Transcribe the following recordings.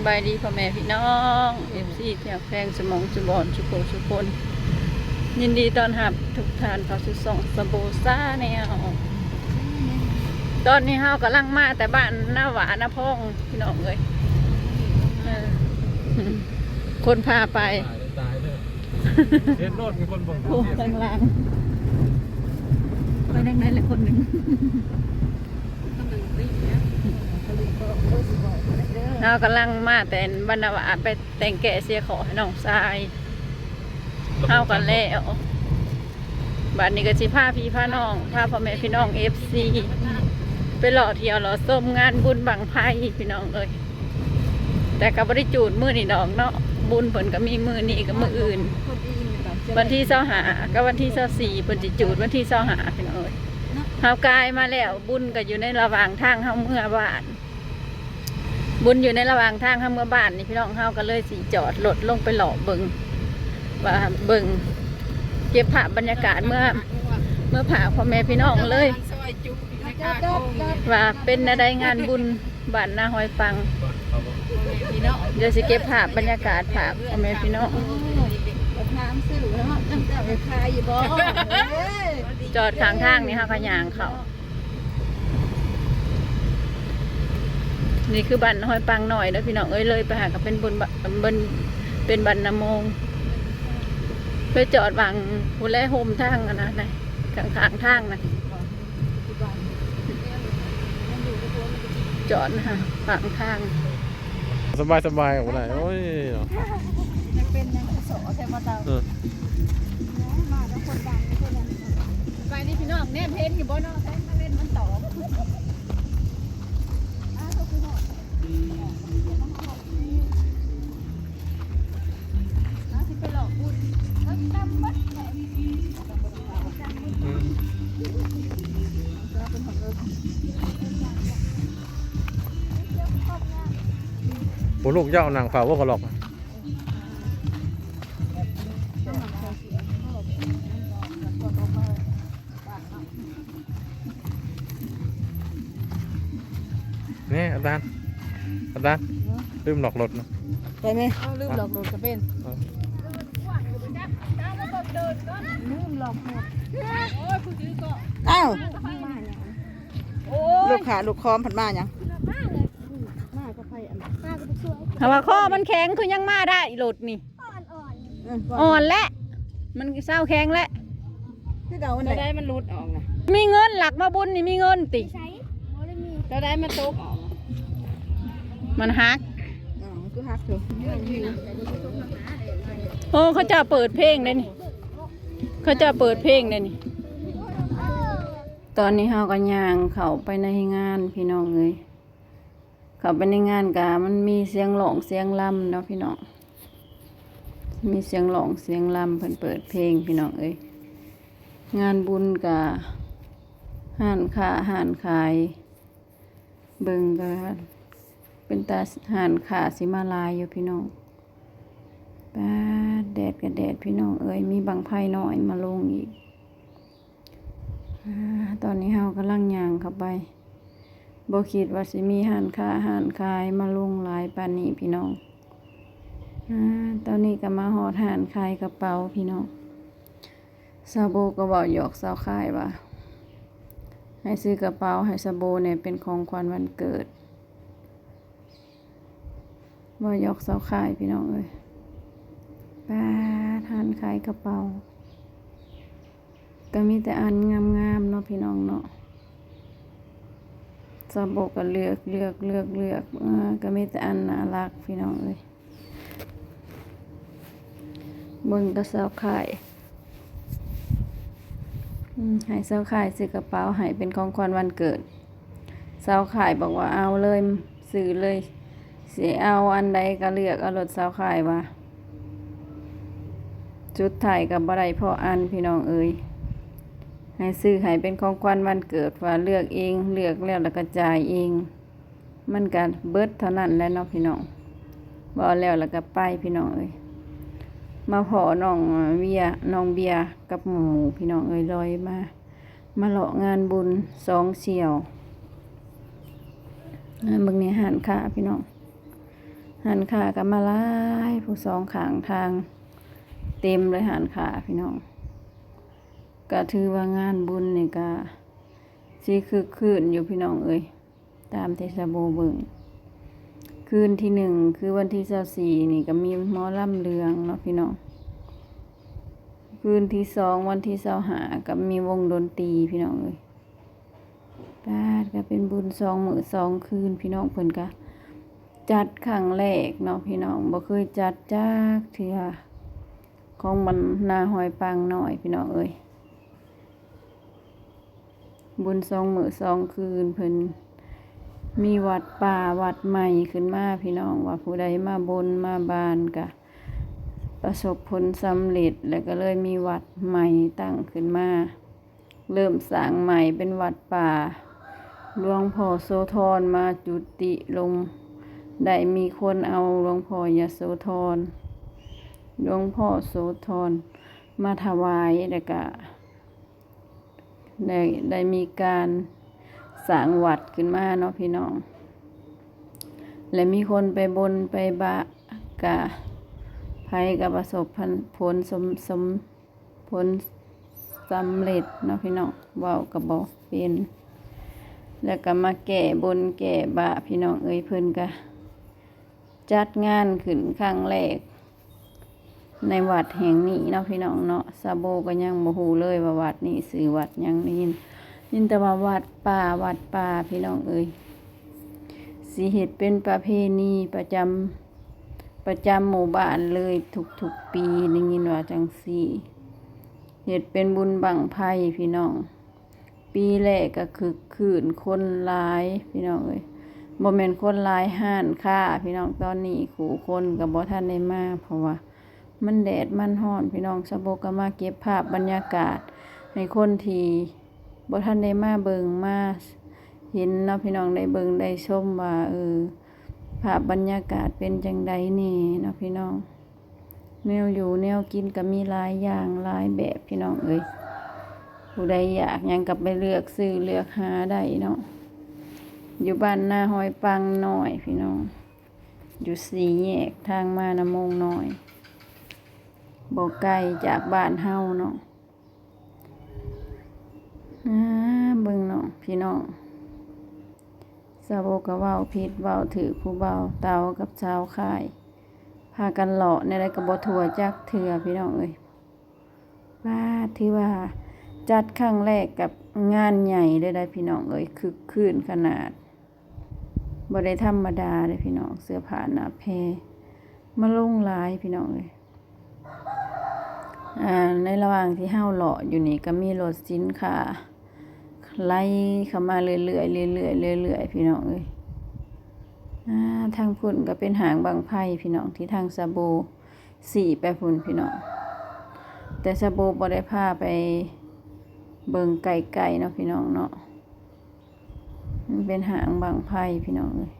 ສະບາຍດີພໍ່ແມ່ພີ່ນ້ອງ ເອັຟຊີ ທີ່ຮັກແພງສະໝອງສຸບອນ ສຸຜູ້ສຸຄົນ ຍິນດີຕ້ອນຮັບທຸກທ່ານເຂົ້າສູ່ຊ່ອງ Sabo Channel. ຕອນນີ້ເຮົາກຳລັງມາແຕ່ບ້ານນາຫວານາພອງ ພີ່ນ້ອງເອີຍ ເອີ ຄົນພາໄປ ຕາຍເດີ ຕາຍເດີ ເຫັນໂລດມີຄົນເບິ່ງ ໂອ້ ທາງຫຼັງ ໄປທາງໃດລະຄົນໜຶ່ງ ເຮົາກຳລັງມາແຕ່ບ້ານນາຫວາ ໄປແຕ່ງແກ້ເສຍເຄາະໃຫ້ນ້ອງຊາຍ ເຮົາກໍແລ້ວ ບາດນີ້ກໍຊິພາພີ່ພານ້ອງ ພາພໍ່ແມ່ພີ່ນ້ອງ ເອັຟຊີ ໄປເລາະທ່ຽວເລາະຊົມງານບຸນບັ້ງໄຟ ພີ່ນ້ອງເອີຍ. ແຕ່ກໍບໍ່ໄດ້ຈູດມື້ນີ້ດອກເນາະ ບຸນເພິ່ນກໍມີມື້ນີ້ກັບມື້ອື່ນ ວັນທີຊາວຫ້າກັບວັນທີຊາວສີ່ ເພິ່ນຊິຈູດວັນທີຊາວຫ້າ ພີ່ນ້ອງເອີຍ. ເຮົາກາຍມາແລ້ວ ບຸນກໍຢູ່ໃນລະຫວ່າງທາງເຮົາເມືອບ້ານ ບຸນຢູ່ໃນລະຫວ່າງທາງເຮົາເມືອບ້ານນີ້ ພີ່ນ້ອງ ເຮົາກໍເລີຍຊິຈອດລົດລົງໄປເລາະເບິ່ງ ວ່າເບິ່ງ ເກັບພາບບັນຍາກາດເມືອ ເມືອພາກພໍ່ແມ່ພີ່ນ້ອງເລີຍ ວ່າເປັນແນວໃດງານບຸນ ບ້ານນາຫອຍປັງ ດຽວຊິເກັບພາບບັນຍາກາດຝາກພໍ່ແມ່ພີ່ນ້ອງ ເອີ ຖາມຊື່ເນາະ ເຈົ້າເຈົ້າໄປຂາຍຢູ່ບໍ່ ເອີຍ ຈອດຂ້າງທາງນີ້ ເຮົາກໍຍ່າງເຂົ້າ ນີ້ຄືບ້ານນາຫອຍປັງນ້ອຍເດີພີ່ນ້ອງເອີຍ ເລີຍໄປຫາກໍເປັນບຸນ ເປັນ ເປັນບ້ານນາໂມງ ໄປຈອດຫວ່າງພຸ້ນແຫຼະ ຮົ່ມທາງອັນນັ້ນນະ ຂ້າງໆທາງນະ. ຈອດນະ ຂ້າງທາງ ສະບາຍໆ ອອກມາໄດ້ ໂອ້ຍເນາະ ຍັງເປັນຫຍັງສອແທ້ບໍ່ເຕົາ ເອີ ມາແຕ່ຄົນດັງຄົນນັ້ນ ໄປນີ້ພີ່ນ້ອງ ແນມເຫັນຢູ່ບໍ່ເນາະ ແສງຕາເວັນມັນຕອບ ອ້າວ ຄືຮອດ ໂອ້ ລູກເຈົ້ານັ່ງເຝົ້າບໍ່ກະຫຼອກ. ນີ້ອາຈານ ອາຈານ ລືມລັອກລົດນະ ໄປແມ່ ເອົາ ລືມລັອກລົດກະເປັນ ເອີ ລືມລັອກລົດ ໂອ້ຍ ຜູ້ຖືເກາະ ອ້າວ ໂອ້ຍ ລູກຄ້າລູກຄອມພັດມາຫຍັງ ມາກັບໃຜ ອັນ ມາກັບຜູ້ຊ່ວຍ ຖ້າວ່າຄໍມັນແຂງຄືຍັງມາໄດ້ລົດນີ້ ອ່ອນໆ ເອີ ອ່ອນແຫຼະ ມັນເຊົາແຂງແຫຼະ ຄືເກົ່າ ຕົວໃດມັນຫຼຸດອອກນະ ມີເງິນ ຫຼັກມາບຸນນີ້ມີເງິນຕິ ໃສ ບໍ່ໄດ້ມີ ຕົວໃດມັນຕົກອອກ ມັນຫັກ ອ້າວ ຄືຫັກເທີ ໂອ້ ເຂົາເຈົ້າເປີດເພງເດ້ນີ້ ເຂົາເຈົ້າເປີດເພງເດ້ນີ້ ຕອນນີ້ເຮົາກໍຍ່າງເຂົ້າໄປໃນງານ ພີ່ນ້ອງເອີຍ. ເຂົ້າໄປໃນງານກະມັນມີສຽງຮ້ອງສຽງລຳເນາະພີ່ນ້ອງ ມີສຽງຮ້ອງສຽງລຳ ເພິ່ນເປີດເພງພີ່ນ້ອງເອີຍ ງານບຸນກະຮ້ານຄ້າຮ້ານຂາຍ ເບິ່ງກະເປັນຕາ ຮ້ານຄ້າຊິມາຫຼາຍຢູ່ພີ່ນ້ອງ ປາດ ແດດກະແດດພີ່ນ້ອງເອີຍ ມີບັ້ງໄຟນ້ອຍມາລົງອີກ. ອາ ຕອນນີ້ເຮົາກຳລັງຍ່າງເຂົ້າໄປ ບໍ່ຄິດວ່າຊິມີຮ້ານຄ້າຮ້ານຂາຍມາລົງຫຼາຍປານນີ້ພີ່ນ້ອງ ອາ ຕອນນີ້ກໍມາຮອດຮ້ານຂາຍກະເປົາພີ່ນ້ອງ ສາວໂບກໍເວົ້າຫຍອກສາວຄ້າຍວ່າ ໃຫ້ຊື້ກະເປົາໃຫ້ສາວໂບແດ່ເປັນຂອງຂວັນວັນເກີດ. ເວົ້າຫຍອກສາວຄ້າຍພີ່ນ້ອງເອີຍ ປາດ ຮ້ານຂາຍກະເປົາ ກະມີແຕ່ອັນງາມໆເນາະພີ່ນ້ອງເນາະ ສາວໂບກະເລືອກ ເລືອກ ເລືອກ ເລືອກ ເອີ ກະມີແຕ່ອັນໜ້າລັກພີ່ນ້ອງເອີຍ ເບິ່ງກະສາວຄ້າຍ ອືມ ໃຫ້ສາວຄ້າຍຊື້ກະເປົາໃຫ້ເປັນຂອງຂວັນວັນເກີດ ສາວຄ້າຍບອກວ່າເອົາເລີຍ ຊື້ເລີຍ ຊິເອົາອັນໃດກໍເລືອກເອົາໂລດ ສາວຄ້າຍວ່າ ສຸດທ້າຍກໍບໍ່ໄດ້ພໍອັນພີ່ນ້ອງເອີຍ ໃຫ້ຊື້ໃຫ້ເປັນຂອງຂວັນວັນເກີດ ວ່າເລືອກເອງ ເລືອກແລ້ວລະກະຈ່າຍເອງ ມັນກະເບິດເທົ່ານັ້ນແຫຼະເນາະພີ່ນ້ອງ ເວົ້າແລ້ວລະກະໄປພີ່ນ້ອງເອີຍ ມາພໍ້ນ້ອງເວຍ ນ້ອງເບຍກັບໝູ່ພີ່ນ້ອງເອີຍ ລອຍມາ ມາເລາະງານບຸນສອງສ່ຽວ ເບິ່ງໃນຮ້ານຄ້າພີ່ນ້ອງ ຮ້ານຄ້າກໍມາຫຼາຍ ຜູ້ສອງຂ້າງທາງເຕັມເລີຍຮ້ານຄ້າພີ່ນ້ອງ. ກໍຖືວ່າງານບຸນນີ້ກໍຊິຄຶກຄື້ນຢູ່ພີ່ນ້ອງເອີຍ ຕາມທີ່ສາໂບເບິ່ງ. ຄືນທີໜຶ່ງ ຄືວັນທີຊາວສີ່ນີ້ ກໍມີໝໍລຳເລື່ອງເນາະພີ່ນ້ອງ. ຄືນທີສອງ ວັນທີຊາວຫ້າ ກໍມີວົງດົນຕີພີ່ນ້ອງເອີຍ. ປາດ ກໍເປັນບຸນສອງມື້ສອງຄືນ ພີ່ນ້ອງ. ເພິ່ນກະຈັດຄັ້ງແລກເນາະພີ່ນ້ອງ ບໍ່ເຄີຍຈັດຈັກເທື່ອ ຂອງບັນນາຫອຍປາງນ້ອຍພີ່ນ້ອງເອີຍ. ບຸນສອງມື້ສອງຄືນ ເພິ່ນມີວັດປ່າວັດໃໝ່ຂຶ້ນມາພີ່ນ້ອງ ວ່າຜູ້ໃດມາບົນມາບານກະປະສົບຜົນສຳເລັດ ແລ້ວກໍເລີຍມີວັດໃໝ່ຕັ້ງຂຶ້ນມາ. ເລີ່ມສ້າງໃໝ່ເປັນວັດປ່າ ຫຼວງພໍ່ໂສທອນມາຈຸຕິລົງ ໄດ້ມີຄົນເອົາຫຼວງພໍ່ຍະໂສທອນ ຫຼວງພໍ່ໂສທອນມາຖວາຍ ແລ້ວກະໄດ້ ໄດ້ມີການສ້າງວັດຂຶ້ນມາເນາະພີ່ນ້ອງ. ແລະ ມີຄົນໄປບົນໄປບະ ກະໃຜກະປະສົບຜົນ ຜົນສົມ ສົມ ຜົນສຳເລັດເນາະພີ່ນ້ອງ ເວົ້າກໍບໍ່ເປັນ. ແລ້ວກໍມາແກ້ບົນແກ້ບາບພີ່ນ້ອງເອີຍ ເພິ່ນກໍຈັດງານຂຶ້ນຄັ້ງແລກໃນວັດແຫ່ງນີ້ເນາະພີ່ນ້ອງເນາະ. ສາໂບກໍຍັງບໍ່ຮູ້ເລີຍວ່າວັດນີ້ຊື່ວັດຫຍັງ ໄດ້ຍິນ ຍິນແຕ່ວ່າວັດປ່າ ວັດປ່າພີ່ນ້ອງເອີຍ. ຊິເຮັດເປັນປະເພນີປະຈຳ ປະຈຳໝູ່ບ້ານເລີຍທຸກໆປີ ໄດ້ຍິນວ່າຈັ່ງຊີ້. ເຮັດເປັນບຸນບັ້ງໄຟພີ່ນ້ອງ. ປີແລກກໍຄຶກຄື້ນ ຄົນຫຼາຍພີ່ນ້ອງເອີຍ ບໍ່ແມ່ນຄົນຫຼາຍ ຮ້ານຄ້າພີ່ນ້ອງ. ຕອນນີ້ຄູ່ຄົນກໍບໍ່ທັນໄດ້ມາ ເພາະວ່າມັນແດດມັນຮ້ອນພີ່ນ້ອງ. ສາໂບກໍມາເກັບພາບບັນຍາກາດໃຫ້ຄົນທີ່ບໍ່ທັນໄດ້ມາເບິ່ງມາເຫັນເນາະພີ່ນ້ອງ ໄດ້ເບິ່ງໄດ້ຊົມວ່າ ເອີ ພາບບັນຍາກາດເປັນຈັ່ງໃດແດ່ເນາະພີ່ນ້ອງ. ແນວຢູ່ແນວກິນກໍມີຫຼາຍຢ່າງຫຼາຍແບບພີ່ນ້ອງເອີຍ. ຜູ້ໃດຢາກຫຍັງກໍໄປເລືອກຊື້ເລືອກຫາໄດ້ເນາະ. ຢູ່ບ້ານນາຫອຍປາງນ້ອຍພີ່ນ້ອງ ຢູ່ສີ່ແຍກທາງມານຳໂມງນ້ອຍ ບໍ່ໄກຈາກບ້ານເຮົາເນາະ. ອາ ເບິ່ງເນາະພີ່ນ້ອງ ສາໂບກໍເວົ້າຜິດເວົ້າຖືກ ຜູ້ບ່າວເຕົາກັບສາວຄ້າຍ ພາກັນເລາະແນວໃດກໍບໍ່ທົ່ວຈັກເທື່ອພີ່ນ້ອງເອີຍ. ປາດ ຖືວ່າຈັດຄັ້ງແລກກັບງານໃຫຍ່ເລີຍໄດ໋ພີ່ນ້ອງເອີຍ ຄຶກຄື້ນຂະໜາດ. ບໍ່ໄດ້ທຳມະດາເດ້ພີ່ນ້ອງ ເສື້ອຜ້າໜ້າແພມາລົງຫຼາຍພີ່ນ້ອງເອີຍ. ອາ ໃນລະຫວ່າງທີ່ເຮົາເລາະຢູ່ນີ້ ກໍມີລົດສິນຄ້າໄຫຼເຂົ້າມາເລື້ອຍໆ ເລື້ອຍໆ ເລື້ອຍໆ ພີ່ນ້ອງເອີຍ. ອາ ທາງພຸ້ນກໍເປັນຫ້າງບັ້ງໄຟພີ່ນ້ອງ ທີ່ທາງສາໂບຊີ້ໄປພຸ້ນພີ່ນ້ອງ ແຕ່ສາໂບບໍ່ໄດ້ພາໄປເບິ່ງໃກ້ໆ ເນາະພີ່ນ້ອງເນາະ. ມັນເປັນຫ້າງບັ້ງໄຟພີ່ນ້ອງເອີຍ.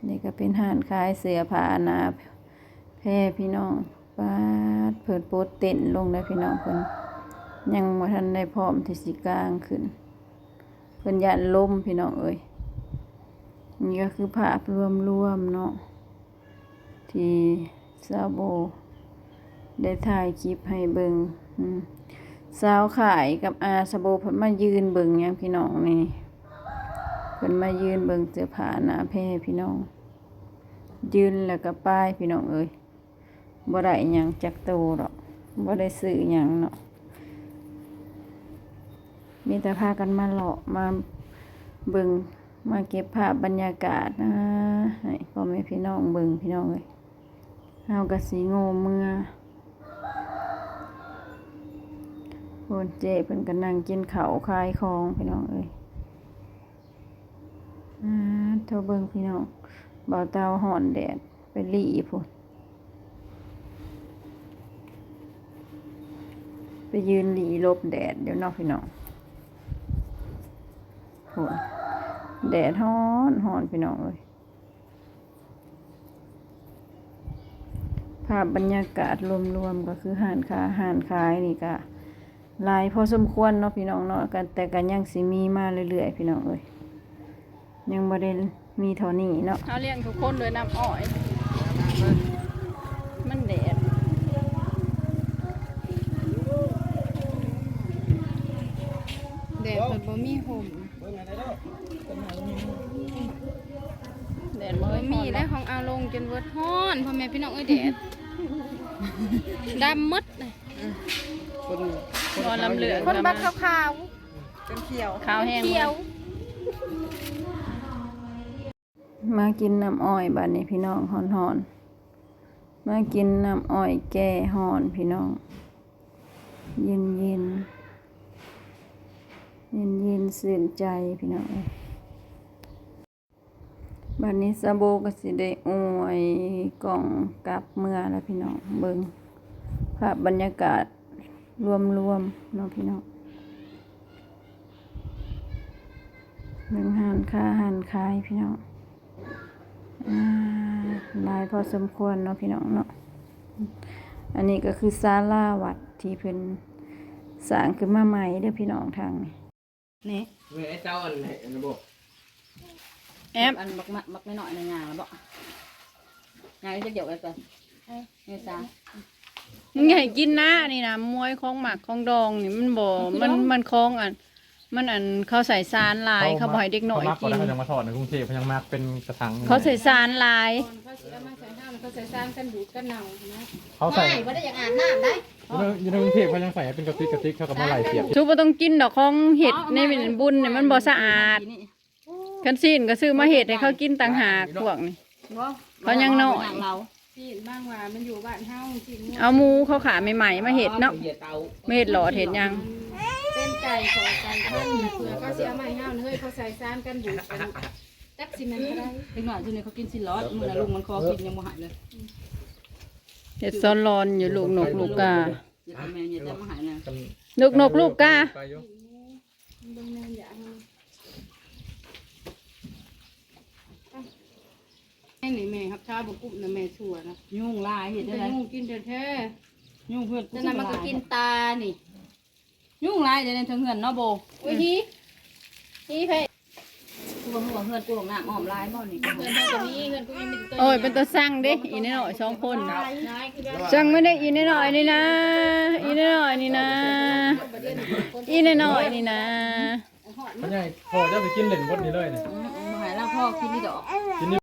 ນີ້ກໍເປັນຮ້ານຂາຍເສື້ອຜ້າໜ້າແພພີ່ນ້ອງ. ປາດ ເພິ່ນປົດເຕັນລົງແລ້ວພີ່ນ້ອງ ເພິ່ນຍັງບໍ່ທັນໄດ້ພ້ອມທີ່ຊິກາງຂຶ້ນ ເພິ່ນຢ້ານລົມພີ່ນ້ອງເອີຍ. ນີ້ກໍຄືພາບລວມໆ ເນາະ ທີ່ສາວໂບໄດ້ຖ່າຍຄລິບໃຫ້ເບິ່ງ. ອືມ ສາວຂາຍກັບອາສາວໂບເພິ່ນມາຢືນເບິ່ງຫຍັງພີ່ນ້ອງນີ້ ເພິ່ນມາຢືນເບິ່ງເສື້ອຜ້າໜ້າແພພີ່ນ້ອງ. ຢືນແລ້ວກໍປາຍພີ່ນ້ອງເອີຍ ບໍ່ໄດ້ຫຍັງຈັກໂຕດອກ ບໍ່ໄດ້ຊື້ຫຍັງເນາະ. ມີແຕ່ພາກັນມາເລາະມາເບິ່ງ ມາເກັບພາບບັນຍາກາດ ອາ ໃຫ້ພໍ່ແມ່ພີ່ນ້ອງເບິ່ງພີ່ນ້ອງເອີຍ. ເຮົາກໍຊິໂງ່ເມືອ ໂອ້ ເຈ້ເພິ່ນກໍນັ່ງກິນເຂົ້າຂາຍຂອງພີ່ນ້ອງເອີຍ. ອາ ໂທ້ ເບິ່ງພີ່ນ້ອງ ບ່າວເຕົາຮ້ອນແດດ ໄປຫຼີ່ພຸ້ນ ໄປຢືນຫຼີ່ຫຼົບແດດຢູ່ເນາະພີ່ນ້ອງ. ໂອ້ ແດດຮ້ອນໆ ພີ່ນ້ອງເອີຍ. ພາບບັນຍາກາດລວມໆ ກໍຄືຮ້ານຄ້າຮ້ານຂາຍນີ້ກໍຫຼາຍພໍສົມຄວນເນາະພີ່ນ້ອງເນາະ ກໍ ແຕ່ກໍຍັງຊິມີມາເລື້ອຍໆ ພີ່ນ້ອງເອີຍ. ຍັງບໍ່ໄດ້ ມີເທົ່ານີ້ເນາະ. ເຮົາລ້ຽງທຸກຄົນດ້ວຍນ້ຳອ້ອຍ. ມັນແດດ ແດດເພິ່ນບໍ່ມີຮົ່ມ. ແດດບໍ່ມີແລ້ວ ຂອງເອົາລົງຈົນເບິດ. ຮ້ອນ ພໍ່ແມ່ພີ່ນ້ອງເອີຍ ແດດດຳໝົດ. ຄົນ ຄົນ ບໍ່ລຳເລືອງ ຄົນບັກຂາວໆ ຈົນຂຽວ ຂາວແຮງ ຂຽວ. ມາກິນນ້ຳອ້ອຍບາດນີ້ພີ່ນ້ອງ ຮ້ອນໆ. ມາກິນນ້ຳອ້ອຍແກ້ຮ້ອນພີ່ນ້ອງ ເຢັນໆ ເຢັນໆຊື່ນໃຈພີ່ນ້ອງເອີຍ. ບາດນີ້ສາໂບກໍຊິໄດ້ອວຍກ່ອງກັບເມືອແລ້ວພີ່ນ້ອງ. ເບິ່ງພາບບັນຍາກາດລວມໆເນາະພີ່ນ້ອງ. ເບິ່ງຮ້ານຄ້າຮ້ານຂາຍພີ່ນ້ອງ ອ່າ ຫຼາຍພໍສົມຄວນເນາະພີ່ນ້ອງເນາະ. ອັນນີ້ກໍຄືສາລາວັດທີ່ເພິ່ນສ້າງຂຶ້ນມາໃໝ່ເດີ້ພີ່ນ້ອງ ທາງນີ້. ນີ້ ແມ່ເຈົ້າອັນໃຫ້ອັນນັ້ນບໍ່? ແອບ ອັນບັກມະ ບັກນ້ອຍໆນັ້ນຍ່າງແລ້ວບໍ່? ຍ່າງຈັກດຽວກັນກ່ອນ. ນີ້ຊະ ມຶງຢ່າໃຫ້ກິນນະ ອັນນີ້ນະ ມວຍ ຂອງໝາກຂອງດອງນີ້ ມັນບໍ່ ມັນ ມັນຂອງອັນ ມັນອັນ ເຂົາໃສ່ສານຫຼາຍ ເຂົາບໍ່ໃຫ້ເດັກນ້ອຍກິນ. ເຂົາມາກ່ອນ ເຂົາຍັງມາທອດໃນກຸງເທບ ເຂົາຍັງມາເປັນກະຖັງ. ເຂົາໃສ່ສານຫຼາຍ ເຂົາຊິເອົາມາໃສ່ເຮົາ ເຂົາໃສ່ສານກັນບູດກັນເນົ່ານະ. ເຂົາໃສ່ ບໍ່ໄດ້ຢາກອາບນ້ຳໄດ໋. ຢູ່ໃນ ຢູ່ໃນກຸງເທບເຂົາຍັງໃສ່ເປັນກະຕິກ ກະຕິກ ເຂົາກໍມາໄລ່ປຽກ. ສູບໍ່ຕ້ອງກິນດອກ ຂອງເຮັດໃນບຸນນີ້ມັນບໍ່ສະອາດ. ຄັນຊີ້ນກໍຊື້ມາເຮັດໃຫ້ເຂົາກິນຕ່າງຫາກ ພວກນີ້ ບໍ່ ເຂົາຍັງນ້ອຍ. ຊີ້ນບາງວ່າມັນຢູ່ບ້ານເຮົາ ຊີ້ນງົວ ເອົາໝູເຂົາຂ້າໃໝ່ໆມາເຮັດເນາະ ມາເຮັດຫຼອດເຮັດຫຍັງ. ເປັນໄກ່ຂໍໃສ່ເພິ່ນ ເພື່ອເຂົາຊິເອົາມາໃຫ້ເຮົາ. ເຮີ້ຍ ເຂົາໃສ່ສານກັນບູດກັນ ຈັກຊິແມ່ນເທົ່າໃດ. ເດັກນ້ອຍຊຸມນີ້ເຂົາກິນຊີ້ນຫຼອດ ມື້ນັ້ນລຸງມັນຂໍກິນຍັງບໍ່ໃຫ້ເລີຍ. ເຮັດສອນລອນຢູ່ ລູກນົກລູກກາ ເຮັດແຕ່ແມ່ເຮັດແຕ່ມາໃຫ້ນະ ລູກນົກລູກກາ. ເບິ່ງແມ່ຢາກ ໃຫ້ນີ້ແມ່ຮັບຊາບໍ່ກຸ້ມນະ ແມ່ຊົ່ວນະ. ຍຸງຫຼາຍເຮັດຈັ່ງໃດ ຍຸງກິນແທ້ໆ. ຍຸງເພື່ອນ ຈະນັ້ນມັນກໍກິນຕານີ້. ຍຸງຫຼາຍເດ້ໃນເທິງເຮືອນເນາະໂບ. ອຸ້ຍ ຮີ ຮີແພ້ ຄືວ່າຫົວເຮືອນກູຫ້ອງນ້ຳອ້ອມຫຼາຍບໍ່ນີ້? ເຮືອນເຮົາກໍມີ ເຮືອນກູຍັງມີແຕ່ ໂອ້ຍ ເປັນຕາຊັງເດ້ ອີນ້ອຍໆສອງຄົນ. ຊັງມັນໄດ້ອີນ້ອຍໆນີ້ນາ ອີນ້ອຍໆນີ້ນາ ອີນ້ອຍໆນີ້ນາ. ພໍ່ໃຫຍ່ ພໍ່ເຈົ້າໄປກິນເຫຼັ້ນເບິດນີ້ເລີຍນີ້. ອືມ ບໍ່ໃຫ້ລາວພໍ່ກິນນີ້ດອກ ກິນນີ້.